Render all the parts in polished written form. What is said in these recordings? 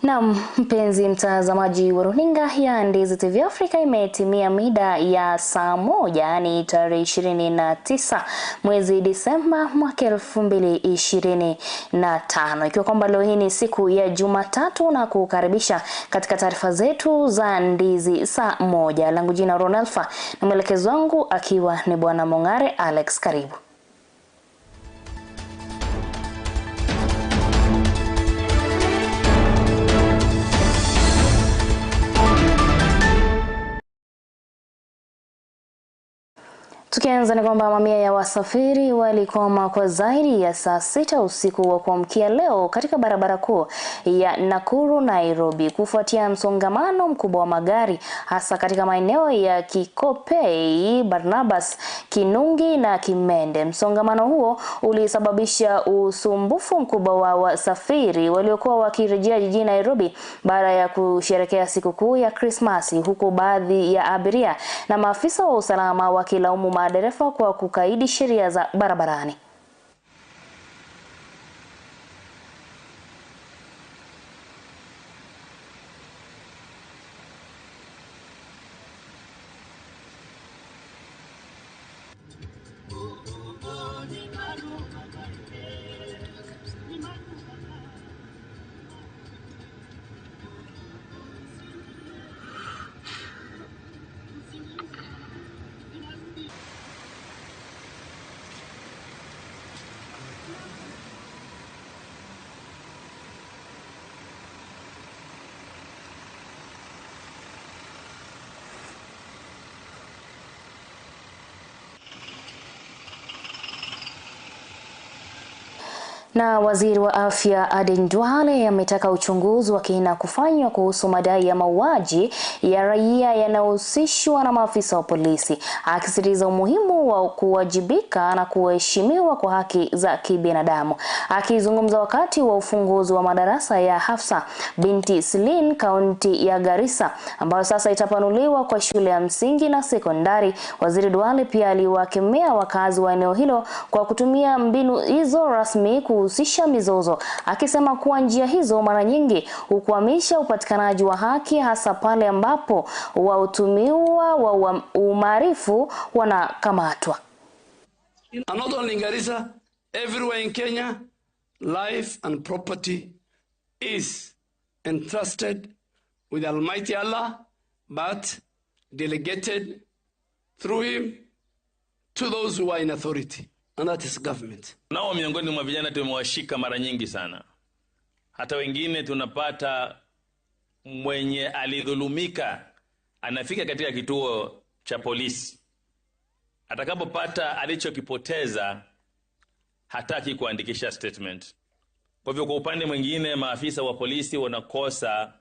Na mpenzi mtazamaji wa runinga ya Ndizi TV Africa, imetimia mida ya saa 1, ni tarehe 29 mwezi Disemba mwaka 2025. Ikiwa kwamba leo hii ni siku ya Jumatatu, na kukaribisha katika taarifa zetu za Ndizi saa 1. Langu jina Ronalfa na mwelekezo wangu akiwa ni Bwana Mongare Alex. Karibu. Tukianza ni kwamba mamia ya wasafiri walikwama kwa zaidi ya saa 6 usiku wa kuamkia leo katika barabara kuu ya Nakuru Nairobi kufuatia msongamano mkubwa wa magari hasa katika maeneo ya Kikopey, Barnabas, Kinungi na Kimende. Msongamano huo ulisababisha usumbufu mkubwa wa wasafiri waliokuwa wakirejea jijini Nairobi baada ya kusherehekea sikukuu ya Krismasi, huku baadhi ya abiria na maafisa wa usalama wakilaumu madereva kwa kukaidi sheria za barabarani. Na waziri wa afya Aden Duale ametaka uchunguzi wa kina kufanywa kuhusu madai ya mauaji ya raia yanayohusishwa na maafisa wa polisi, akisisitiza umuhimu wa kuwajibika na kuheshimiwa kwa haki za kibinadamu. Akizungumza wakati wa ufunguzi wa madarasa ya Hafsa Binti Silin kaunti ya Garissa, ambayo sasa itapanuliwa kwa shule ya msingi na sekondari, waziri Duale pia aliwakemea wakazi wa eneo hilo kwa kutumia mbinu hizo rasmi kuhusisha mizozo, akisema kuwa njia hizo mara nyingi hukwamisha upatikanaji wa haki, hasa pale ambapo watuhumiwa wa umaarifu wanakamatwa. And not only in Garissa, everywhere in Kenya, life and property is entrusted with Almighty Allah, but delegated through him to those who are in authority. And that is government. Nao miongoni mwa vijana tumewashika mara nyingi sana. Hata wengine tunapata mwenye alidhulumika anafika katika kituo cha polisi. Atakapopata alichokipoteza hataki kuandikisha statement. Kwa hivyo kwa upande mwingine maafisa wa polisi wanakosa.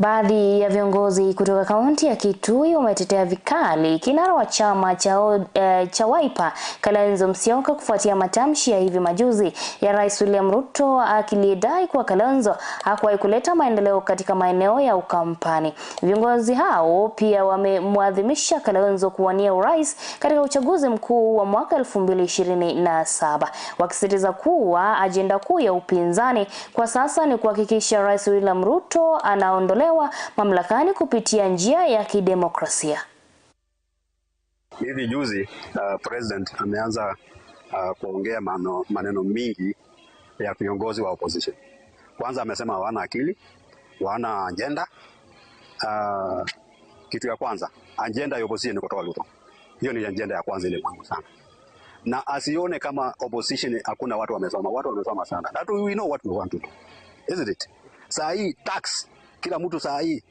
Baadhi ya viongozi kutoka kaunti ya Kitui wametetea vikali kinara wa chama cha Wiper Kalonzo Musyoka kufuatia matamshi ya hivi majuzi ya Rais William Ruto akilidai kuwa Kalonzo hakuwahi kuleta maendeleo katika maeneo ya Ukampani. Viongozi hao pia wamemwadhimisha Kalonzo kuwania urais katika uchaguzi mkuu wa mwaka 2027, wakisisitiza kuwa ajenda kuu ya upinzani kwa sasa ni kuhakikisha Rais William Ruto anaondolewa mamlakani kupitia njia ya kidemokrasia. Hivi juzi president ameanza kuongea maneno mingi ya viongozi wa opposition. Kwanza amesema hawana akili, hawana agenda. Kitu ya kwanza, agenda ya opposition ni kutoa Ruto. Hiyo ni agenda ya kwanza ile muhimu sana. Na asione kama opposition hakuna watu wamesoma, watu wamesoma sana. That we know what we want to do. Isn't it? Saa hii tax, kila mtu saa hii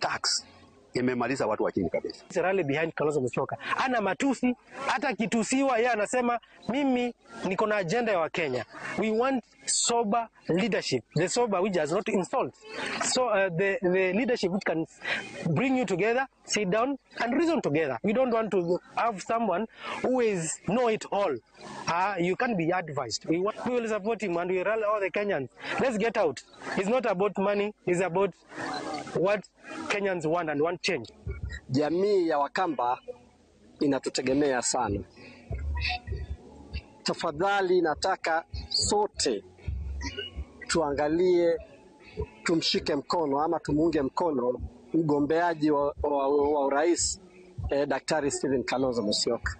tax imemaliza watu wa chini kabisa. Rally behind Kalonzo Musyoka. Ana matusi, hata kitusiwa yeye anasema mimi niko na agenda ya Wakenya. We want sober leadership. The sober which does not insult. So the leadership which can bring you together, sit down and reason together. We don't want to have someone who is know it all. You can't be advised. We will support him and we rally all the Kenyans. Let's get out. It's not about money, it's about what Kenyans want and want change. Jamii ya Wakamba inatutegemea sana. Tafadhali nataka sote tuangalie, tumshike mkono ama tumuunge mkono mgombeaji wa urais Daktari Stephen Kalonzo Musyoka.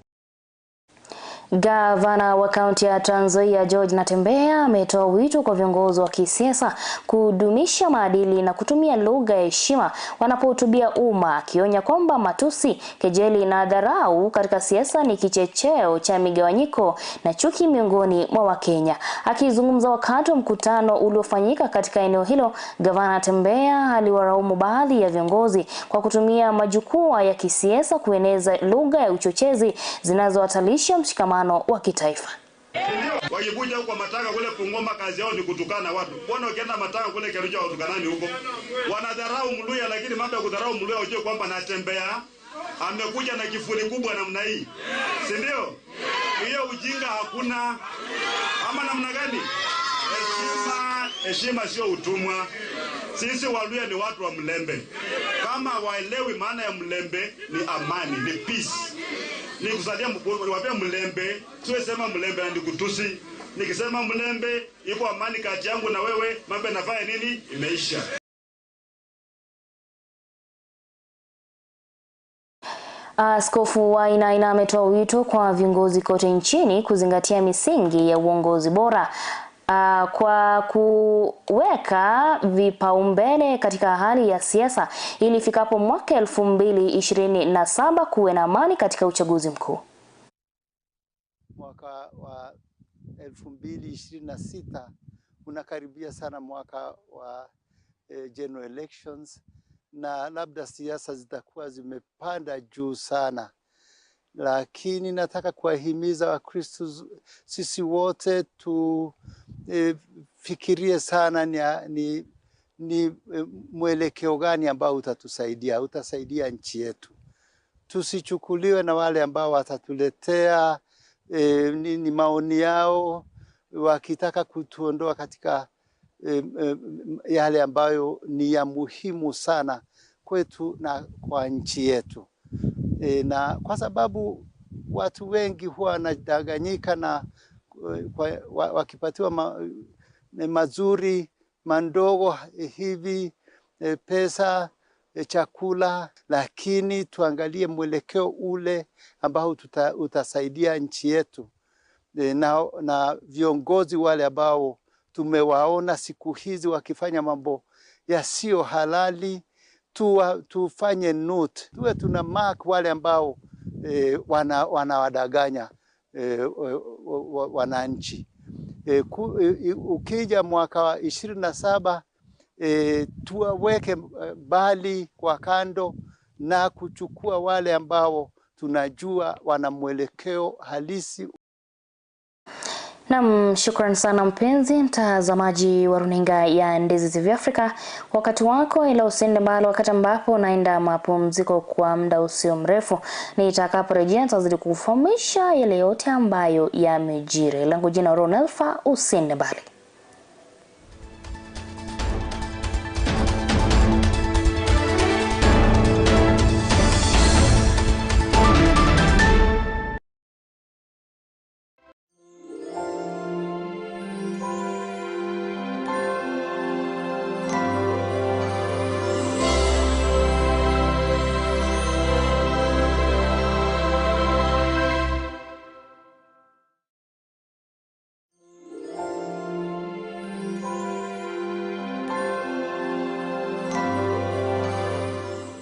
Gavana wa kaunti ya Trans Nzoia George Natembeya ametoa wito kwa viongozi wa kisiasa kudumisha maadili na kutumia lugha ya heshima wanapohutubia umma, akionya kwamba matusi, kejeli na dharau katika siasa ni kichocheo cha migawanyiko na chuki miongoni mwa Wakenya. Akizungumza wakati wa mkutano uliofanyika katika eneo hilo, Gavana Natembeya aliwaraumu baadhi ya viongozi kwa kutumia majukwaa ya kisiasa kueneza lugha ya uchochezi zinazohatarisha mshikamano wa kitaifa. Wakikuja huko Matanga kule Bungoma, kazi yao ni kutukana watu. Mbona ukienda Matanga kule Kericho watukanani huko? Wanadharau Mluya, lakini mambo ya kudharau Mluya ujue kwamba Natembeya amekuja na kifuli kubwa namna hii. Si ndio? Hiyo ujinga hakuna. Ama namna gani? Heshima, heshima sio utumwa. Sisi Waluya ni watu wa mlembe. Kama waelewi maana ya mlembe ni amani, ni peace. Nikusalia niwaambia mlembe, siwe sema mlembe na nikutusi. Nikisema mlembe iko amani kati yangu na wewe, mambo yanafanya nini? Imeisha. Askofu Wainaina ametoa wito kwa viongozi kote nchini kuzingatia misingi ya uongozi bora kwa kuweka vipaumbele katika hali ya siasa ili ifikapo mwaka 2027 kuwe na amani katika uchaguzi mkuu. Mwaka wa 2026 unakaribia sana mwaka wa general elections, na labda siasa zitakuwa zimepanda juu sana, lakini nataka kuwahimiza Wakristo sisi wote tufikirie sana ni mwelekeo gani ambao utasaidia nchi yetu. Tusichukuliwe na wale ambao watatuletea ni maoni yao wakitaka kutuondoa katika yale ambayo ni ya muhimu sana kwetu na kwa nchi yetu. Na kwa sababu watu wengi huwa wanadanganyika na wakipatiwa mazuri mandogo hivi, pesa, chakula, lakini tuangalie mwelekeo ule ambao utasaidia nchi yetu. Na viongozi wale ambao tumewaona siku hizi wakifanya mambo yasiyo halali, tufanye note, tuwe tuna mark wale ambao wanawadanganya wananchi. Ukija mwaka wa 27 tuwaweke mbali kwa kando na kuchukua wale ambao tunajua wana mwelekeo halisi. Naam, shukran sana mpenzi mtazamaji wa runinga ya Ndizi TV Africa wakati wako, ila usiende mbali wakati ambapo naenda mapumziko kwa muda usio mrefu. Nitakaporejea nitazidi kukufahamisha yale yote ambayo yamejiri. Langu jina Ronelfa, usiende mbali.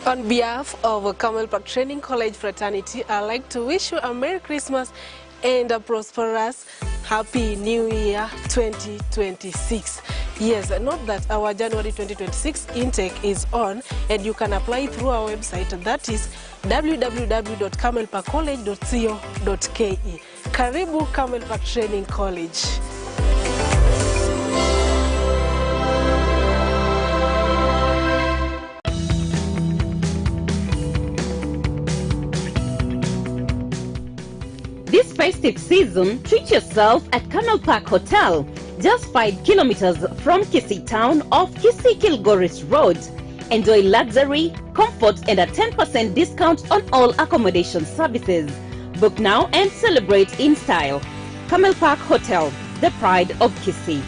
On behalf of Camel Park Training College fraternity, I'd like to wish you a Merry Christmas and a prosperous Happy New Year 2026. Yes, note that our January 2026 intake is on and you can apply through our website, that is www.camelparkcollege.co.ke. Karibu Camel Park Training College. This festive season, treat yourself at Camel Park Hotel, just 5 kilometers from Kisii Town off Kisii Kilgoris Road. Enjoy luxury, comfort and a 10% discount on all accommodation services. Book now and celebrate in style. Camel Park Hotel, the pride of Kisii.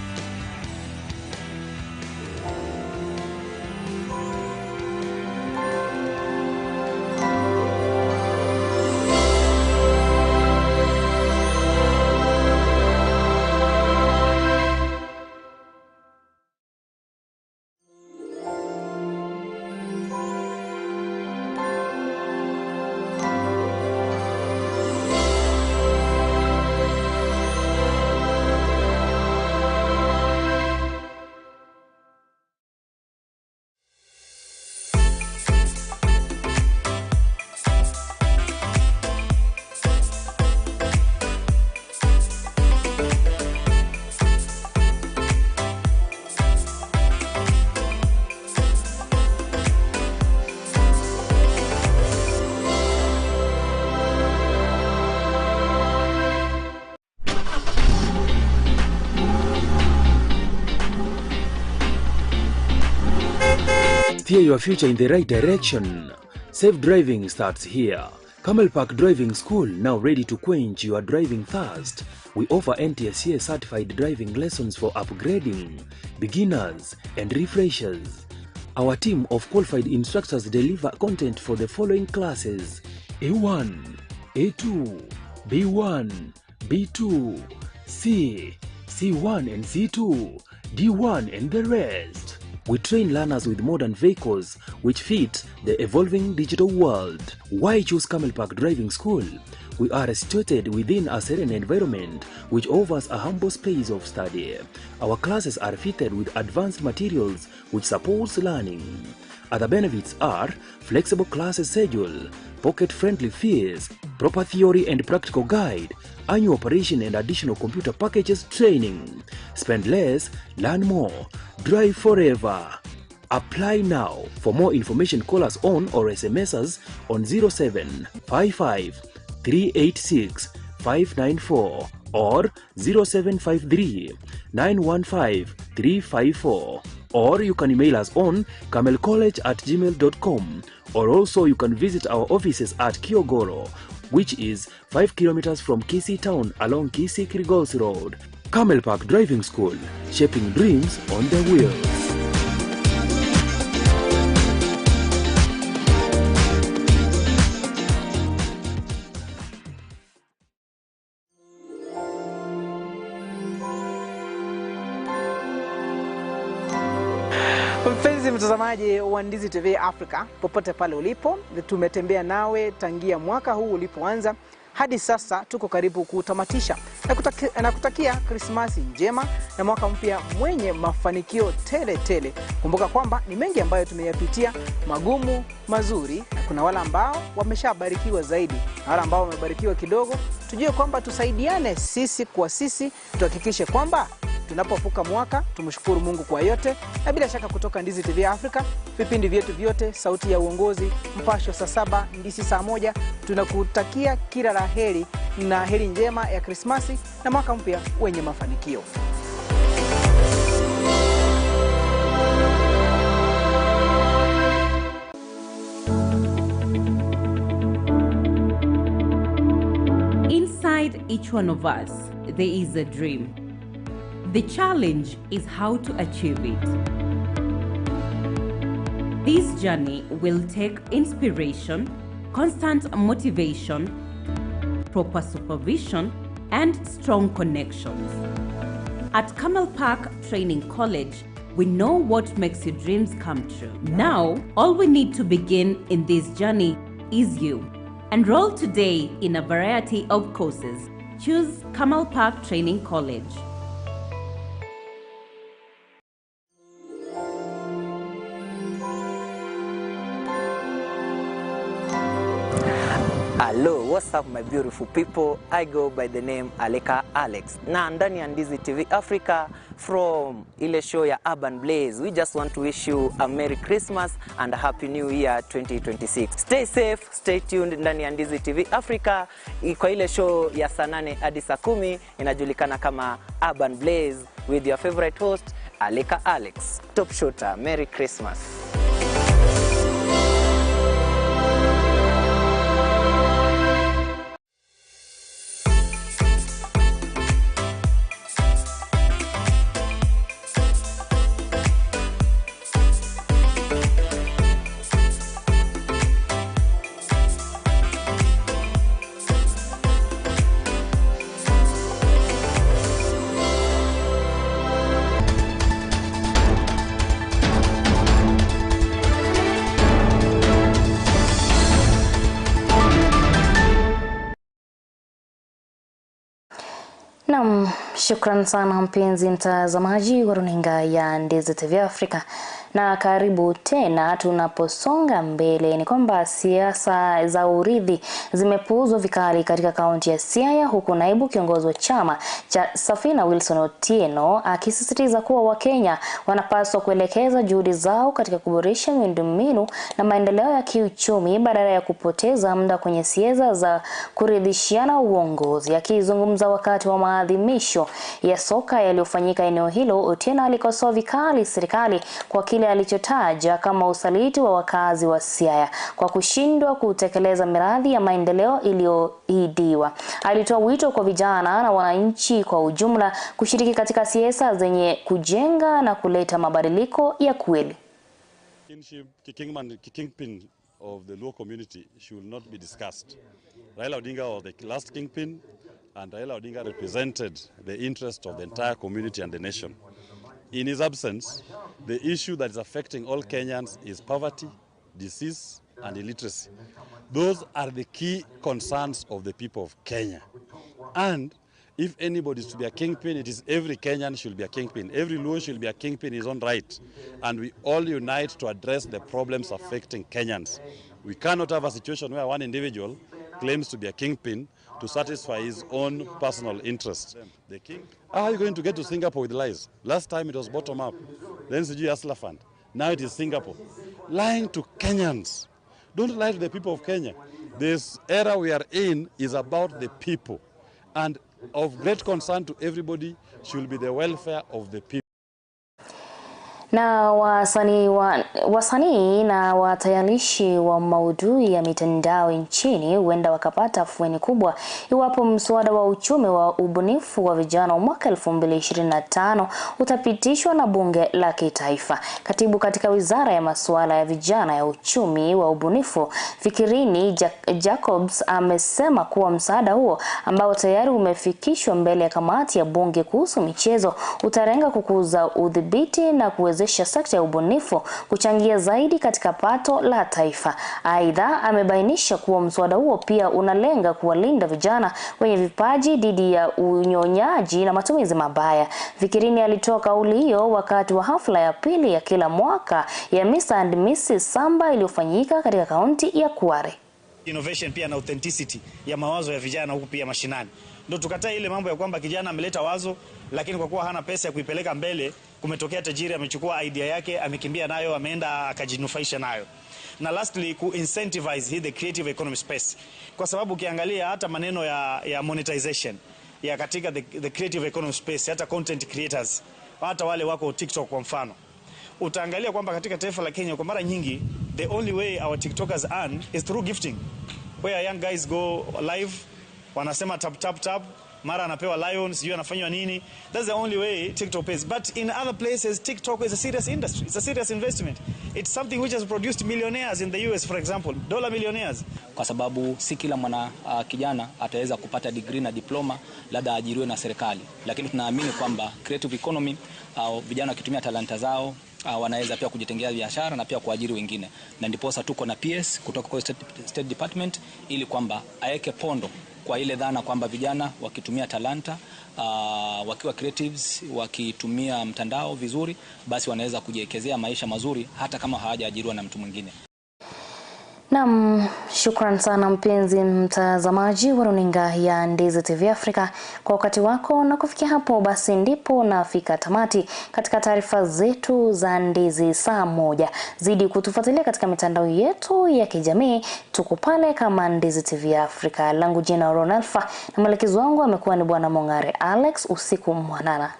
Steer your future in the right direction. Safe driving starts here. Camel Park Driving School, now ready to quench your driving thirst. We offer NTSA certified driving lessons for upgrading, beginners, and refreshers. Our team of qualified instructors deliver content for the following classes: A1, A2, B1, B2, C, C1 and C2, D1 and the rest. We train learners with modern vehicles which fit the evolving digital world. Why choose Camel Park Driving School? We are situated within a serene environment which offers a humble space of study. Our classes are fitted with advanced materials which supports learning. Other benefits are flexible class schedule, pocket-friendly fees, proper theory and practical guide, annual operation and additional computer packages training. Spend less, learn more, drive forever. Apply now. For more information, call us on or SMS us on 0755 386 594 or 0753 915 354. Or you can email us on camelcollege@gmail.com, or also you can visit our offices at Kiogoro, which is 5 kilometers from Kisii town along Kisii Kilgoris Road. Camel Park Driving School, shaping dreams on the wheels. Mpenzi mtazamaji wa Ndizi TV Africa, popote pale ulipo, tumetembea nawe tangia mwaka huu ulipoanza hadi sasa tuko karibu kutamatisha. Na kutakia Krismasi njema na mwaka mpya mwenye mafanikio tele tele. Kumbuka kwamba ni mengi ambayo tumeyapitia, magumu, mazuri, na kuna wale ambao wameshabarikiwa zaidi na wale ambao wamebarikiwa kidogo. Tujue kwamba tusaidiane sisi kwa sisi, tuhakikishe kwamba tunapovuka mwaka tumshukuru Mungu kwa yote. Na bila shaka kutoka Ndizi TV Africa, vipindi vyetu vyote, Sauti ya Uongozi, Mpasho saa 7, Ndizi saa 1, tunakutakia kila la heri na heri njema ya Krismasi na mwaka mpya wenye mafanikio. Inside each one of us, there is a dream. The challenge is how to achieve it. This journey will take inspiration, constant motivation, proper supervision, and strong connections. At Camel Park Training College, we know what makes your dreams come true. Now, all we need to begin in this journey is you. Enroll today in a variety of courses. Choose Camel Park Training College. Hello, what's up my beautiful people? I go by the name Aleka Alex. Na ndani ya Ndizi TV Africa from ile show ya Urban Blaze. We just want to wish you a Merry Christmas and a Happy New Year 2026. Stay safe, stay tuned ndani ya Ndizi TV Africa kwa ile show ya saa 8 hadi saa 10 inajulikana kama Urban Blaze with your favorite host Aleka Alex. Top shooter, Merry Christmas. Shukran sana mpenzi mtazamaji wa runinga ya Ndizi TV Afrika, na karibu tena. Tunaposonga mbele ni kwamba siasa za urithi zimepuuzwa vikali katika kaunti ya Siaya, huku naibu kiongozi wa chama cha Safina Wilson Otieno akisisitiza kuwa Wakenya wanapaswa kuelekeza juhudi zao katika kuboresha miundombinu na maendeleo ya kiuchumi badala ya kupoteza muda kwenye siasa za kuridhishiana uongozi. Akizungumza wakati wa maadhimisho ya soka yaliyofanyika eneo hilo, Otieno alikosoa vikali serikali kwa kile alichotaja kama usaliti wa wakazi wa Siaya kwa kushindwa kutekeleza miradi ya maendeleo iliyoahidiwa. Alitoa wito kwa vijana na wananchi kwa ujumla kushiriki katika siasa zenye kujenga na kuleta mabadiliko ya kweli. Kingpin of the Luo community should not be discussed. Raila Odinga was the last kingpin, and Raila Odinga represented the interest of the entire community and the nation. In his absence, the issue that is affecting all Kenyans is poverty, disease, and illiteracy. Those are the key concerns of the people of Kenya. And if anybody is to be a kingpin, it is every Kenyan should be a kingpin. Every Luo should be a kingpin in his own right. And we all unite to address the problems affecting Kenyans. We cannot have a situation where one individual claims to be a kingpin to satisfy his own personal interests. The king. How are you going to get to Singapore with lies? Last time it was bottom up. Then Sijui Hustler Fund. Now it is Singapore. Lying to Kenyans. Don't lie to the people of Kenya. This era we are in is about the people. And of great concern to everybody should be the welfare of the people. Na wasanii na watayarishi wa maudhui ya mitandao nchini huenda wakapata afueni kubwa iwapo mswada wa uchumi wa ubunifu wa vijana wa mwaka 2025 utapitishwa na bunge la kitaifa. Katibu katika Wizara ya Masuala ya Vijana ya Uchumi wa Ubunifu, Fikirini Jacobs, amesema kuwa msaada huo ambao tayari umefikishwa mbele ya kamati ya bunge kuhusu michezo utalenga kukuza udhibiti na kuwezesha sekta ya ubunifu kuchangia zaidi katika pato la taifa. Aidha, amebainisha kuwa mswada huo pia unalenga kuwalinda vijana wenye vipaji dhidi ya unyonyaji na matumizi mabaya. Fikirini alitoa kauli hiyo wakati wa hafla ya pili ya kila mwaka ya Mr. and Mrs. Samba iliyofanyika katika kaunti ya Kwale. Innovation pia na authenticity ya mawazo ya vijana huku pia mashinani. Ndio tukataa ile mambo ya kwamba kijana ameleta wazo lakini kwa kuwa hana pesa ya kuipeleka mbele, kumetokea tajiri amechukua idea yake, amekimbia nayo, ameenda akajinufaisha nayo. Na lastly, ku incentivize the creative economy space. Kwa sababu ukiangalia hata maneno ya monetization ya katika the creative economy space, hata content creators, hata wale wako TikTok kwa mfano. Utaangalia kwamba katika taifa la Kenya kwa mara nyingi the only way our TikTokers earn is through gifting, where young guys go live, wanasema tap tap tap, mara anapewa lions, sijui anafanywa nini. That's the only way TikTok pays. But in other places, TikTok is a serious industry. It's a serious investment. It's something which has produced millionaires in the US, for example, dollar millionaires. Kwa sababu si kila mwana kijana ataweza kupata degree na diploma, labda ajiriwe na serikali. Lakini tunaamini kwamba creative economy, vijana wakitumia talanta zao, wanaweza pia kujitengea biashara na pia kuajiri wengine. Na ndiposa tuko na PS kutoka kwa State Department ili kwamba aeke pondo kwa ile dhana kwamba vijana wakitumia talanta, wakiwa creatives, wakitumia mtandao vizuri, basi wanaweza kujiwekezea maisha mazuri hata kama hawajaajiriwa na mtu mwingine. Naam, shukran sana mpenzi mtazamaji wa runinga ya Ndizi TV Africa kwa wakati wako, na kufikia hapo basi ndipo nafika tamati katika taarifa zetu za Ndizi saa 1. Zidi kutufuatilia katika mitandao yetu ya kijamii, tuko pale kama Ndizi TV Africa. Langu jina Ron Alpha na mwelekezi wangu amekuwa ni Bwana Mongare Alex. Usiku mwanana.